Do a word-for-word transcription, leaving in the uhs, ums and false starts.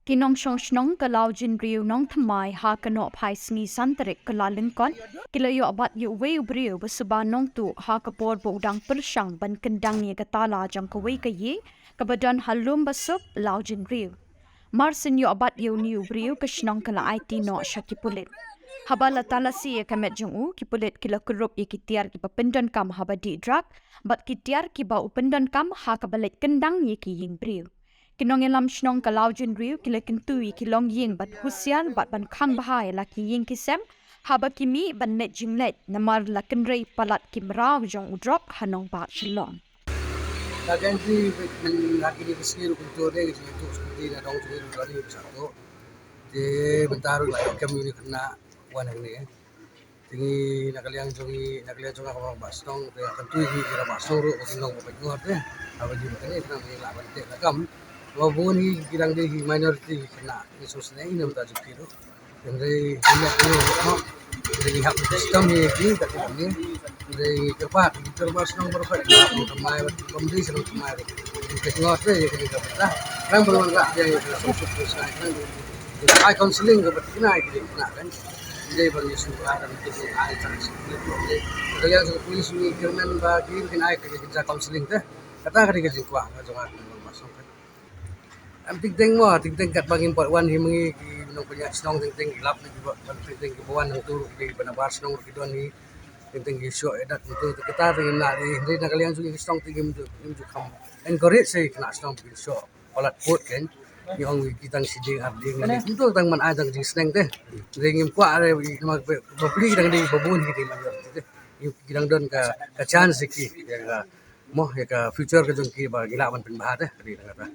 Ki nongshong shnong ka Lawjynriew Nongthymmai ha ka nohphai sngi san tarik Kyllalyngkot ki la ïoh bat ïa uwei u briew ba suba nongtuh ha ka por ba u dang pyrshang ban kyndang ïa ka tala jong kawei ka ïing kaba don ha Lumbasuk, Lawjynriew. Marsien ïoh bat ïa une u briew ka shnong ka la aiti noh sha ki pulit. Haba la talasi ïa ka met jong u, ki pulit ki la kurup ïa ki tiar kiba pyndonkam haba dih drug bad ki tiar kiba u pyndonkam ha kaba leit kyndang ïa ki ïing briew. Ki nongïalam shnong ka Lawjynriew ki la kyntu ïa ki longïing ban husiar bad ban khang bha ïa la ki ïing ki sem haba ki mih ban leit jingleit namar la kynrei palat ki mraw jong u drug ha nongbah Shillong. Ka kyntu mynta kine ki sngi ruh kyntu de ki sngi tu sngi na dong sngi ruh kali sa tu. Te mynta ruh la ïoh kem ïa une u khynnah wan hangne. Te ngi na ka liang jong ngi, na ka liang jong nga kaba rangbah shnong, te nga kyntu ïa ki rangbah shnong ruh ba kin long ba peit ngor te. Haba ïoh kane khnang ba ngin lah ban teh lakam. Ba bun hi ki dang dei ki minority ki khynnah, ngi sngewsynei na bynta jong ki ruh. Hynrei ngi leh kumno ruh, hynrei ngi hap ban system ïa ki kat kane. Hynrei ngi kyrpad, ngi kyrpad shnong baroh, ngi hap ban thymmai bad kum dei shnong thymmai ruh. Ngi peit ngor te ïa kane ka bynta. Khnang ba ngin lah biang ïa ka suk suk suk suk. Ai counseling kaba thikna ïa ki khynnah kan. Dei ba ngi shu ai kan ki ai chance. Ka liang jong ka police ngi kyrmen ba ki kin ai ka, ka counseling te. Kata ka dei ka jingkwah ka jong nga kum rangbah shnong kan. Em, teng teng mo, teng teng katba ngim pat wan hi ma ngi ki nongpynïaid shnong teng teng ki lap ne ki ba, teng teng kiba wan hangto ruh ki dei ba nabar shnong ruh ki don hi. Teng teng ki shoh ïa dak hangto te kata te ngim lah dei. Hynrei na ka liang jong ngi ki shnong te ngim ju, ngim ju kham encourage ïa ki khynnah shnong ba kin shoh palat vote kan. Ngi ong ïa ki tang shi dieng ar dieng ne. Kumto tang ban ai tang jingsneng te. Hynrei ngim kwah re namar ba, ba pli ki dang dei ba bun ki dei minority te. Ngi, ki dang don ka, ka chance ïa ki ïa ka mo ïa ka future ka jong ki ba ngi lah ban pynbha te. Ka dei tang kata.